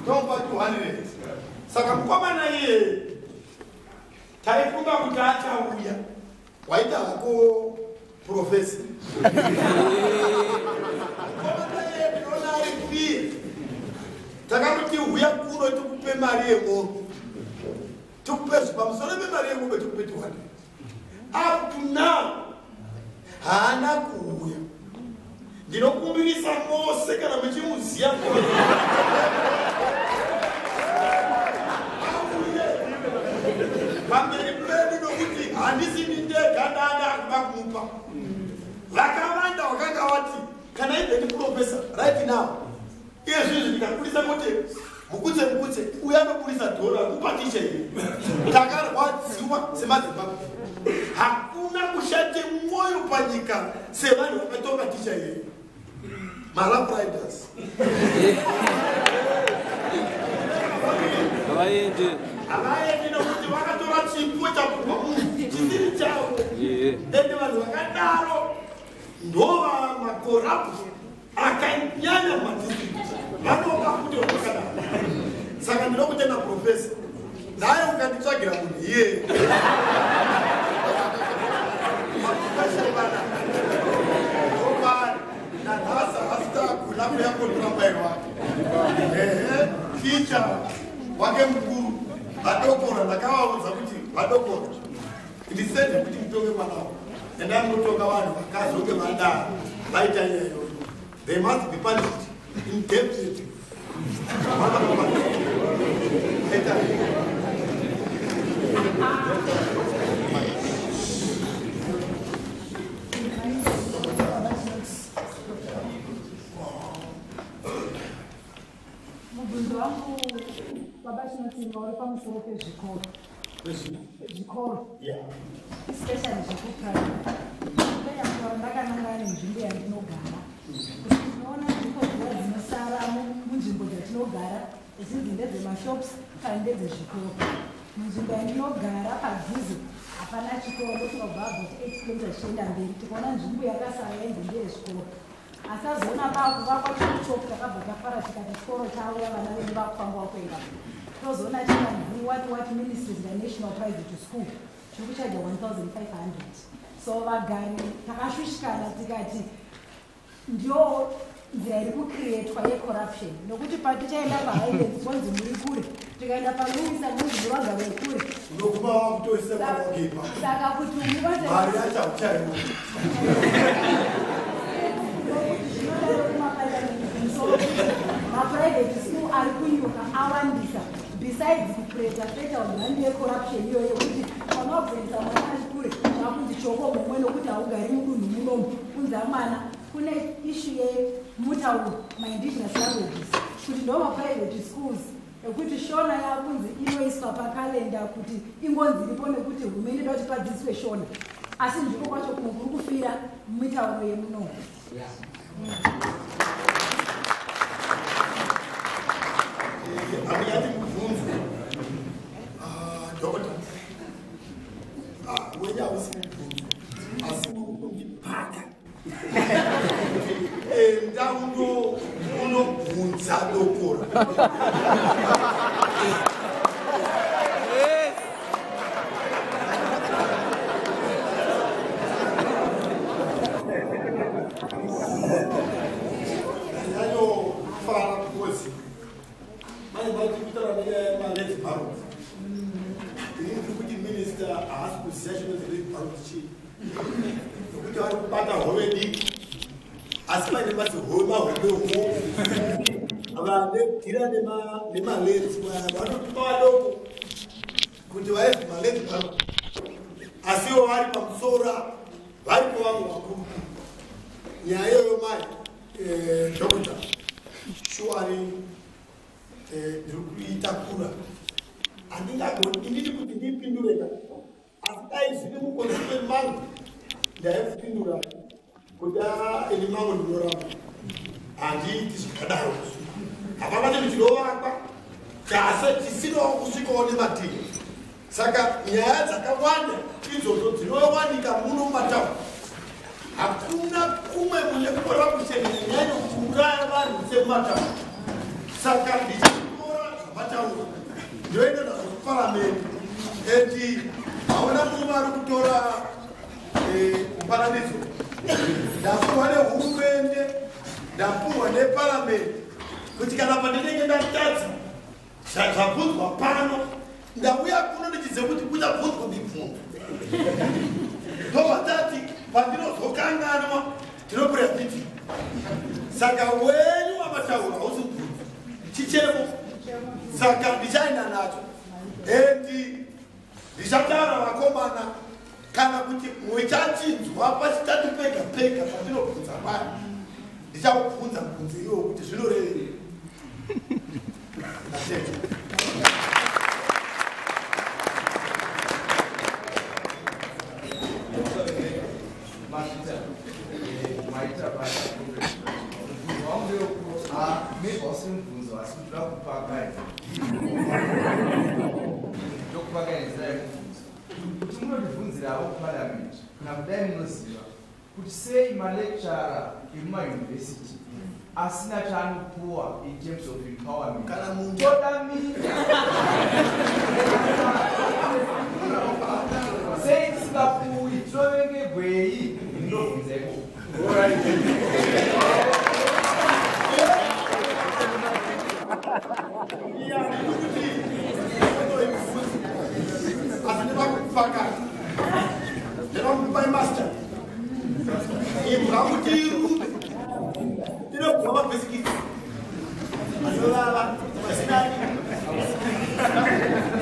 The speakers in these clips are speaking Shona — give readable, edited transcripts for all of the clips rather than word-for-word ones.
Tomupa 200. Saka mukomana iyeye taifunga kuti achauya. Waita hako profesa. Mukomana iyeye tinoona ari clear. Takamuti huya kuno tikupe mari yemombe. Tikupe pamusoro pemari yemombe tikupe 200. Up to now haana kuuya. Ndinokumbirisa mose kana muchimuziya auye pamberi pedu, nokuti handisini ndega ndanda kuda kumupa. Vakawanda vakanga vati kana even professor right now iye zvinhu ndikabudisa kuti mukutse mukutse uya anobudisa dhora kupa ticha iyi. Takarwadziwa semaZimbabwe. Hakuna kushate mwoyo panyika sevanhu vakatonga ticha iyi, marough riders. Havaendi. Havaendi nokuti vakatora chipo chakubva munhu chisiri chavo. Ende vanhu vakadaro ndova macorrupt akanyanya mumadistrict, vanopa kuti vakadaro. Saka ndinokutenda profesa, dai ukanditsvagira munhu iyeye. Mapukashevana ndopari nanhasi hasitagona kuya kotora mubayiro wake. Ehe, ticha wake mukuru vadokora, ndakavaudza kuti vadokora ndisende kuti mutonge mwana wavo, endai munotonga vanhu vakazonge vadaro vaita nyaya iyoyo. They must be punished indefinitely. Ita. Mubvunzo wangu, baba Chinotimba, uri pamusoro pezvikoro, zvikoro, especially zvekuprimary. Ndonyakutaura ndakanangana nenzvimbo yandinogara, kuti tinoona nzvimbo dziya dzinosara munzvimbo dzatinogara zhinji ndedzemashops kana ndedzezvikoro. Munzvimbo yandinogara padhuze hapana chikoro, ndofunga kubva about 8 kilometers chienda mberi tikaona nzvimbo yakasara yainzi ndeyezvikoro. Asi azoona paakuvakwa chikuchop, takabva tafara tikati chikoro chauya, vana vedu vakufambawo kuenda. Tozoona chikanzi what what Ministries International Private School chiri kuchaja 1500. So vagari takashushikana tikati ndio nzira iri kucreatwa yecorruption, nokuti patichaenda paHighlands konzi muri kure, tikaenda paLouisa monzi muri vagari vekure. Unoguma wakutoisa mwana wake ipapo. Saka kuti mubate Mari yacho hauchaiona. Zvinodaro kumaparliament kumusoro, maprivate school ari kunyuka awandisa, besides kucreata fertile ground yecorruption iyoyo yekuti pamabvunza mwana ari kure zvakunzi choko mumwe nokuti haugari mudunhu munomu kunzi amwana. Kune issue yemutauro, maindigenous languages, kuti ndo maprivate schools ekuti Shona yakunzi inoiswa pakalenda kuti ingonzi iripo nekuti hurumende ida kuti padzidziswe Shona, asi ndiko kwacho kumwe kuri kufira mitauro yemunomu. Handingati mubvunzo. Dhokota, wenye hausi mubvunzo, asi uri kundipaka. Enda unobvunza dokora. Ndanyanyofara because manje mati kutaura nenyaya yemalead barons, ini ndiri kuti minista haasi kuziva chinonzi lead barons chii, nokuti vari kubata hove diki asi paine mazihove mahombewo vanedhira nemaleads vanotuka vadoko kuti vaezi malead barons, asi ivo vari pamusoro apa, varipo vamwe vakuru. Nyaya iyoyo mai dhokota shuwari ndiri kuitakura, handingagoni inini kuti ndipindure ka, asi dai zviri muconstituency mangu ndaipindura kuti ini mangu ndinoramba, handiiti zvakadaro. Hapana chinhu chinovakwa chase chisinawo kusvikawo nemativi. Saka nyaya dzakawanda idzodzo dzinowanika muno mumatauni. Hakuna kumwe mune corruption inyanya kuuraya vanhu semumatauni. Saka ndichitora Zvamataura ndoenda nazvo kuparamende. And hauna murume ari kutora mufananidzo. Ndapuhwa nehurumende, ndapuhwa neparamende kuti kana pandinenge ndatadza zvabvunzwa pano, ndauya kuno ndichiziva kuti kuchabvunzwa mibvunzo. Ndobva tati pandinozokanganwa tinopura vhidhiyo. Saka wenyu wamataura hausi mubvunzo, chichemo. Saka ndichaenda nacho and ndichataura vakomana, kana kuti muchachinzwa pachitatu pega pega pandinobvunza paya, ndichakubvunza mubvunzo iwo kuti zvinorevei. Ndatenda. Mazvita, maita basa. Mubvunzo wangu ndewekuti, maybe hausi mubvunzo, asi ndoda kupa guide, ndokupa guide nzira yekubvunza kuti munotibvunzirawo kuparliament, kana kudai munoziva kuti sei malecturer emumayunivhesiti asina chaanopuwa in terms of empowerment. Kana munhu Toda minda. Sei tisingapuwi? Tinovengegwei? Ndinobvunza ikoko. Iya, ndikuti asi ndinakupakati, ndinokupai master imbwa kuti irume inobva mabhisikiti anovava masinani.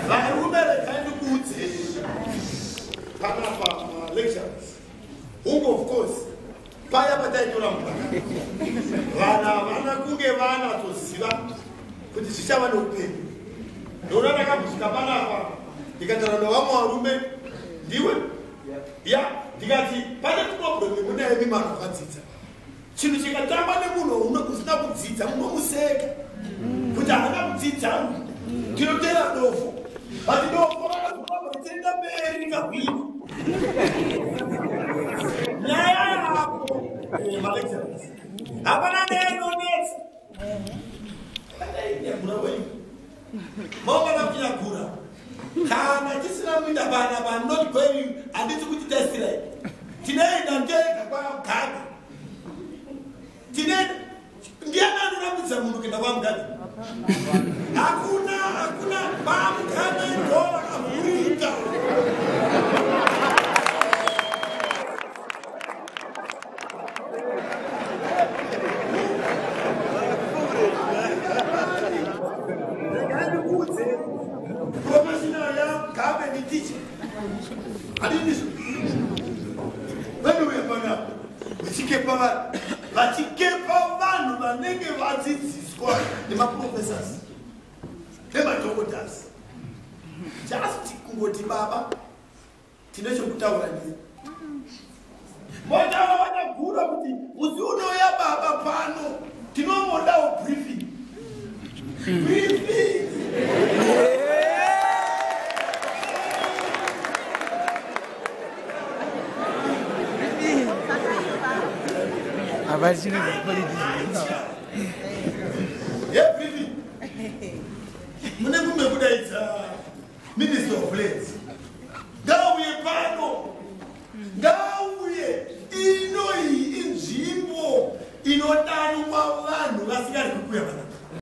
Varume, regai ndikuudze panapa, malectures hungu, of course paya pataitora mupaka, vana havana kunge vanatoziva kuti zvichava neupenyu. Ndona ndakambosvika panapa, ndikataura nevamwe varume, ndiwe ya, ndikati pane problem munaimi vanhu vakadzidza. Chinhu chikatamba nemunhu usina kudzidza, munomuseka kuti haana kudzidza. Tinotera dofo, but dofo rakazoramba richienda mberi rikahwina nyaya yako. Malecturers hapana neinonetsa. Nyagura wenyu maungana kunyagura kana tisina kuinda vana va not going. Handisi kuti tasirai, tinoenda ndega kwaMugabe. Tinoenda. Ndiani anorambidza munhu kuenda kwaMugabe? Hakuna, hakuna. VaMugabe ndo vakavhurika. Regai ndikuudze, professional yaMugabe ni teacher, handindizvo? Vanouya panapa vachikepa vanhu, vachikepa vanhu vanenge vadzidziswa nemaprofessors nemadoctors. Just kungoti, "Baba, tine chokutaura ndiye," motaura vanyagura kuti musi unouya baba pano tinomodawo briefing, briefing. Havachina politicians. Yebriefing mune kumbe kudaidza Minister of Lands.